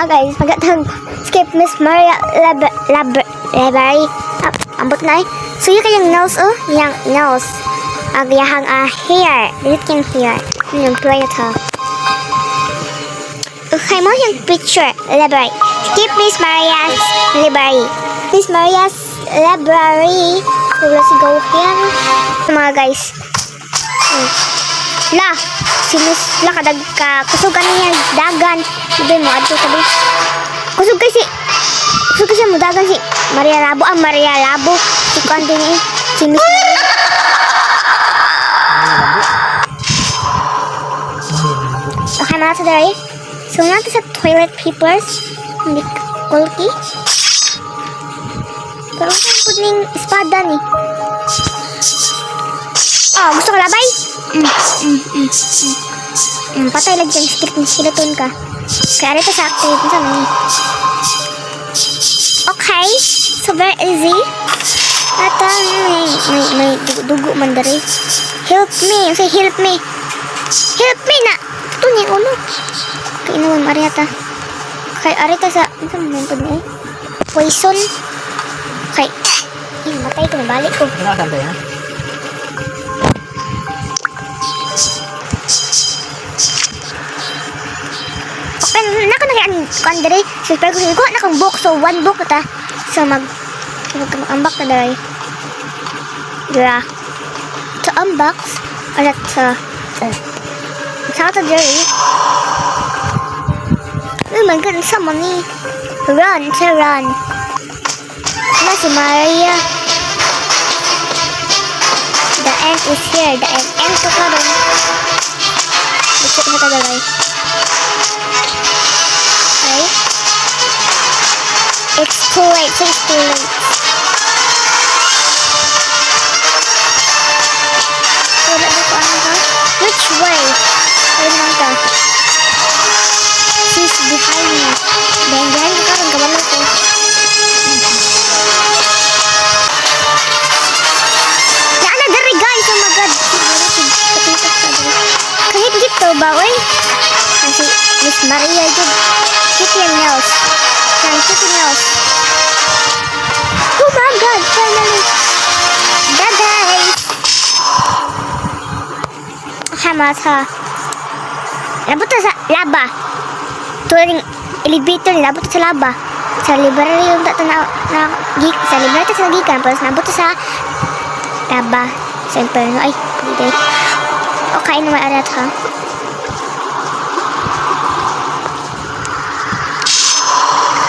Ha guys, pagatag skip Miss Maria Lab Lab Library. Ah, ambot na eh. So yun kayang nails oh, yang nails. Ag yahang hair. Dili kayang hair. Yung play na to. Okay mo yung picture library. Skip Miss Maria's library. Miss Maria's library. So let's go here. Mga guys. La, si Miss La kadag ka kusog niya dagan. Sabi mo adto tabi. Kusog kay si kusog kay siya mo dagan si Maria Labo, ah Maria Labo. Si kuan din eh. Si Miss Maria. Okay, mga sa dere. So, nato sa toilet papers. Hindi kulki. Pero saan po ning espada ni? Oh, gusto ko labay? Patay lagi kang skeleton, skeleton ka. Kaya rito sa active. Ano man ni? Okay. So, very easy. Ata, may dugo, dugo man dere. Help me. Say, help me. Help me na. Ito niya ulo. Kay naman, Mariata. Kay arita sa, ano man po niya eh? Poison. Kay, ay, matay ko, mabalik ko. Ano ka ha? Okay, naka na kay kan dere. So, pero ko na kang book. So, one book ta. So, mag-unbox na dere. Yeah. To unbox, or that, sa ta dere. Oh my goodness, someone ni. Run, to run. Na si Maria. The end is here. The end. End to karon. Gusto ko sa dere. Okay. It's too late. It's too late. Wala na ko ano ka? Which way? Ayun lang ka. She's behind me. Behind, behind ka karon kabalo ko. Naa diri guys. Oh my God. Kahit gito ba oy? Si Miss Maria jud. Cute yung nails. Yan, cute yung nails. Oh my God, finally. Bye guys. Okay, mga sa labot ta sa laba. Turing elevator, labot ta sa laba. Sa library yung ta na, na geek, sa library ta sa gikan, pero nabot ta sa laba. Sa inferno. Ay, hindi. Okay, na may arat ha.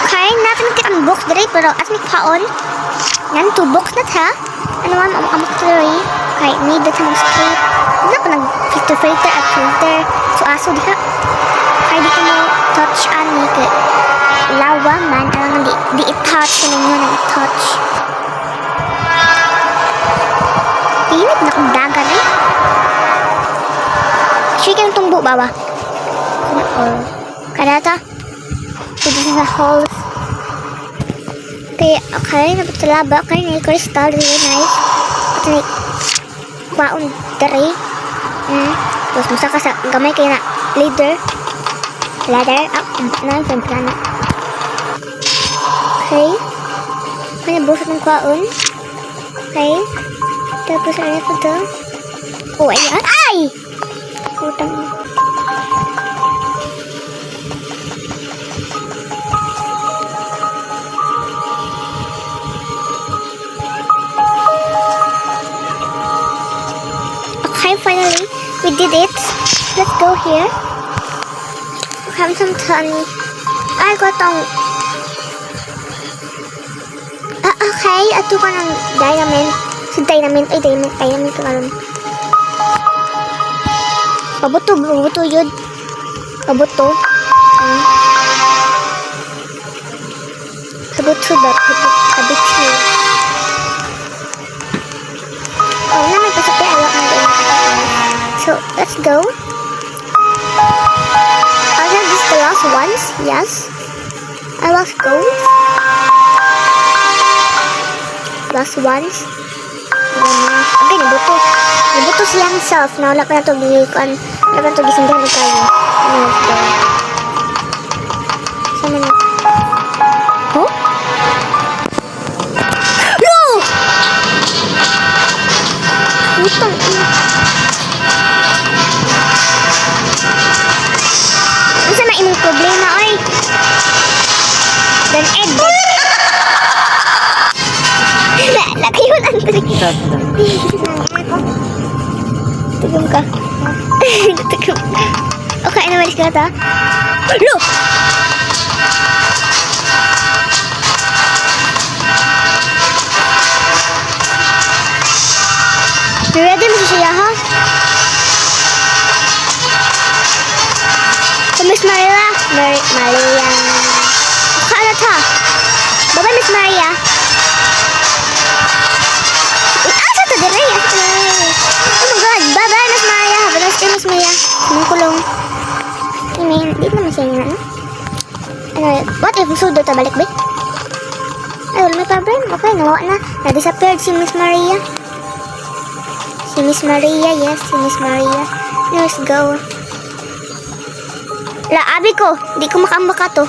Okay, natin kita ang box diri pero at ni kaon. Nan two box na ta. Ano man ang amok diri? Kay need na mong script. Wala pa nag filter filter at filter. So aso diha. Kay di ko mo touch ani kay lawa man ang di di i-touch ninyo nang i-touch. Pinit na kong dagan eh. Chicken tungbo ba ba? Or kada ta? Dito sa halls. Okay, okay, napot sa laba. Okay, na crystal, really nice. Ito na kwaon dere. Tapos musaka sa gamay kay na leader. Ladder. Ah, na, siyempre na. Okay. May nabusot ng kwaon. Okay. Tapos ano pa to? Oh, ayan. Ay! Putang ina. Okay, finally, we did it. Let's go here. Have some tiny. Ay, ko tong. Ah, okay. Ato ka ng diamond. Si diamond. Ay, diamond. Diamond ka karon. Pabuto, pabuto yun. Pabuto. Pabuto ba? Pabuto. Pabuto. Oh, na may pasok kaya alak ng ganyan. So, let's go. Are this the last ones? Yes. I lost gold. Last ones. Okay, nabuto. Nabuto siyang self na wala pa na ito gikuan. Wala pa na ito gisindihan og kayo. Ano, let's go. Sa man Lutang. Unsa na imong problema, oy? Dan Ed. Laki yun ang Dad, dad. Tugong ka. Tugong ka. Okay, ano malis ka ta? Lo! Ready mo siya, ha? So, Miss Maria. Maria. Okay, ano ta? Bye-bye, Miss Maria. Asa to dire? Asa to dire? Oh my God! Bye-bye, Miss Maria. Have a nice day, Miss Maria. Anong kulong? I mean, di naman siya nga, ano? Ano, what if sudo ta balik, ba? Ay, wala may problem. Okay, nawa na. Na-disappeared si Miss Maria. Si Miss Maria, yes, si Miss Maria. Let's go. La, abi ko. Di ko makaambaka to.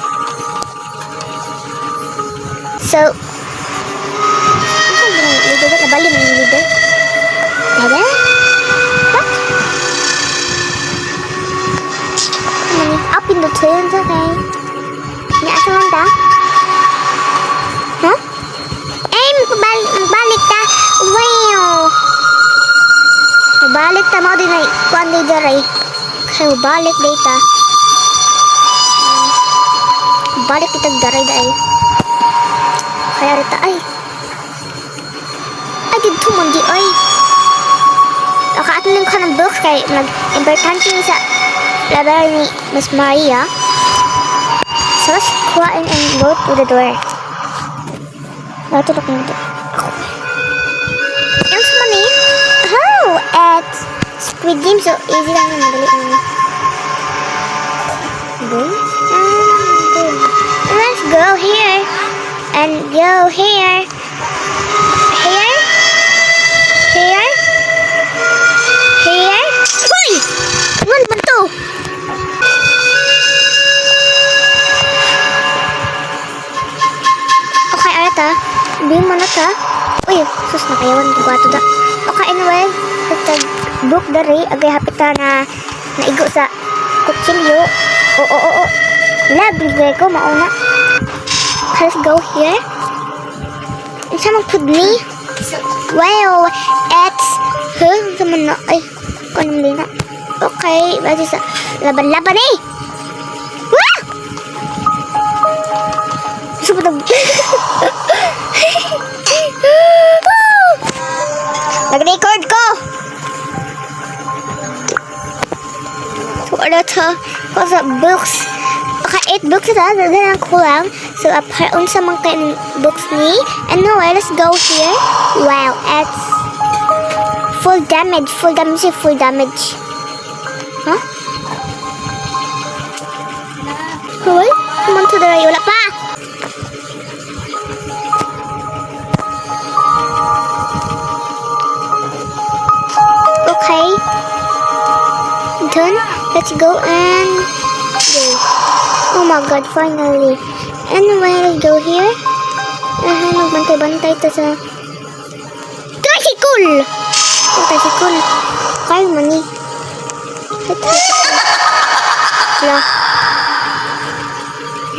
So, ano ba yung leader? Nabali na yung leader? Leader? What? Ano ni? Up in the twins, okay. Ni asa man ta? Huh? Eh, magbalik, magbalik ta. Wow! Magbalik ta mo din ay kuan leader ay. Kaya balik data. Balik kitag daray day. Kaya rita ay. Ay, dito man di ay. Nakaatulong ka ng books kay mag-importante ni sa library ni Miss Maria. So, let's go in and go to the door. Natulog nito. Yung sa mani? Oh, at Squid Game. So, easy lang yun. Madali lang yun. Boom. And boom. Let's go here. And go here. Here. Here. Here. Uy! Ano ba to? Okay, arata. Hindi mo na ta. Uy, sus na kayawan. Kwato da. Okay, anyway. Tag book dari. Agay hapit ta na naigo sa kutsilyo. Oo. Lab, ko mauna. Let's go here. Unsa man pud ni? Wow, it's huh? Unsa man na? Ay, kanang na. Okay, basi sa laban-laban eh. Wah! Subod. Nag-record ko. So, ano to? Ko sa books. Okay, eight books na. Daghan ang kulang. So, apart unsa man kay ng books ni. Anyway, let's go here. Wow, it's full damage. Full damage. Full damage. Huh? Hoy, come on to the right. Wala pa. Okay. Done. Let's go and go. Oh my God, finally. Anyway, let's go here. Magbantay-bantay ta sa tricycle! Oh, tricycle. Kaya man ni. Ay, tricycle. Lo.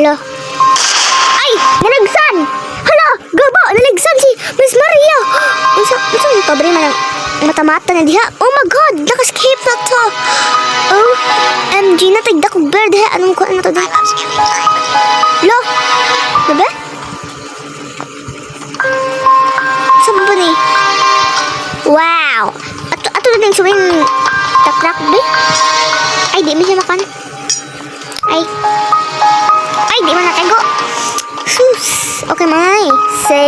Lo. Ay! Nalagsan! Hala! Gaba! Nalagsan si Miss Maria! Unsa, unsa yung pobre man ang mata-mata na diha? Oh my God! Naka-escape na to! OMG! Natagda ko bird diha. Anong kuha na to diha? Lo! Diba? Saan ba ni? Wow! Ato, ato na din swing takrak ba? Ay, di mo siya makan. Ay. Ay, di mo natago. Sus. Okay, mga eh. So,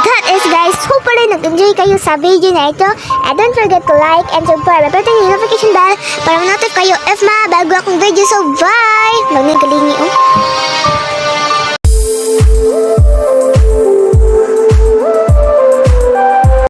that is, guys. Hopefully, nag-enjoy kayo sa video na ito. And don't forget to like and subscribe. Pagpatay yung notification bell para ma-notify kayo if ma bago akong video. So, bye! Maging kalingi, oh.